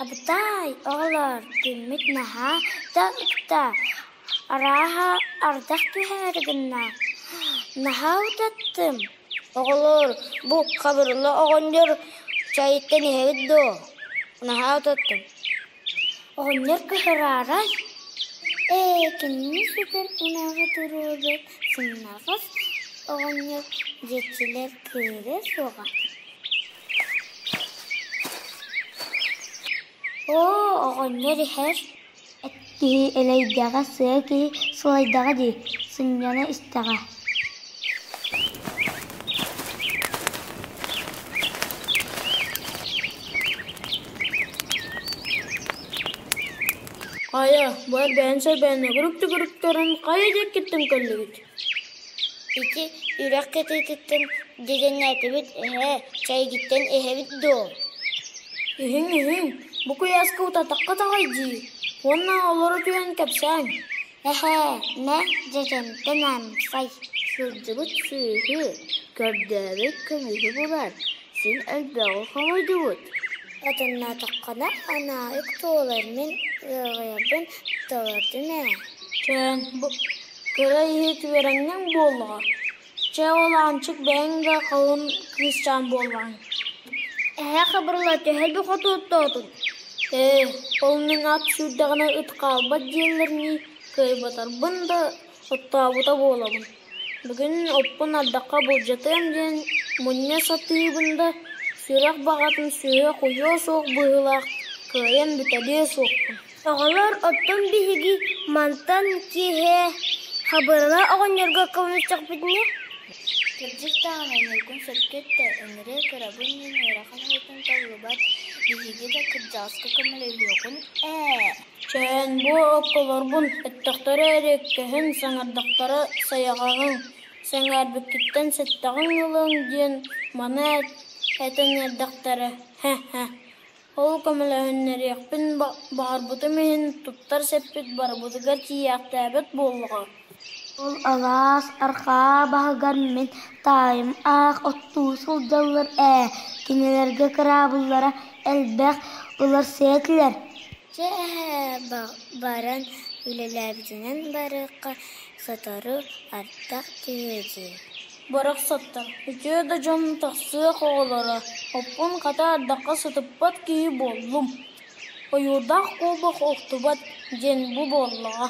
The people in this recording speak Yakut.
Абытай, оҕолоор, күммүт наһаа да ыкта, арааһа ардах түһээри гынна, наһаа утаттым. Оҕолоор, бу Хабырылла оҕонньор чайыттан иһэбит дуо? Наһаа утаттым. Оҕонньор кыһыраарай? Ээ, кинини сүтэн ынаҕы туруорбут сымнаҕас оҕонньор диэччилэр кыырыа суоҕа. Оо, оҕонньор иһэр Эт киһи элэйдэҕэ, сыа киһи сылайдаҕа дии, сынньана истэҕэ Хайа, бу эрбээн сэрбээн өгүрүк-түгүрүктэрин хайа диэкиттэн кэллигит? Ити үрэх кытыытыттан дьэдьэннээтибит эһээ, чэйгиттэн иһэбит дуо? Иһиҥ, иһиҥ, бу куйааска утатаххыт аҕай дии уонна олоро түһэн кэпсээҥ. Эһээ, мэ, дьэдьэнтэн амсай Сылдьыбыт сыыһы, көрдөөбүт көмүһү булар, син элбэҕи хомуйдубут. Отонноотоххуна анаайык туолар, мин ыаҕайабын толордум ээ. Чээн, бу кыра иһит үөрэнньэҥ буоллаҕа. Чэ, ол Аанчык бэйэҥ да халын кыысчаан буоллаҕыҥ. Эһээ Хабырылла төһө элбэх оту оттоотуҥ? Ээ, ол мин ат сүүрдэҕинэ ыт хаалбат дииллэринии кыайбатарбын да оттообута буолабын. Бүгүн оппун ардахха былдьатыам диэн мунньа сатыыбын да, сүрэх баҕатын сүһүөх уйуо суох быһыылаах, кыайан бүтэриэ суохпун. Оҕолор, оттон биһиги мантан киэһэ Хабырыла оҕонньорго көмөлөстөхпүтүнэ Кырдьык даҕаны, Ньургун сөпкө эттэ, ыҥырыа кырабын диэн ыарахан үлэтин толлубат, биһиги да кырдьаҕаска көмөлөһүөҕүҥ ээ. Чээн, бу окколорбун эттэхтэрэ эриэккэһин, саҥардахтара сайаҕаһыҥ, сэҥээрбиккиттэн сэттэҕиҥ ылыҥ диэн маны этэн эрдэхтэрэ, һэ-һэ. Ол көмөлөһүннэриэхпин баҕарбытым иһин туттар сэппит барыбытыгар тиийээхтээбэт буоллаҕа. Ол алаас арҕаа баһыгар мин таайым аах оттуу сылдьаллар ээ, кинилэргэ кыраабыллара элбэх, ылар этилэр. Чэ эһээ, баран үлэлээбитинэн барыахха, сотору ардах түһүө дии. Барахсаттар, үтүө да дьон тахсыах оҕолоро, оппун хата ардахха сытыппат киһи буоллум. Ойуурдаах куобах охтубат диэн бу буоллаҕа.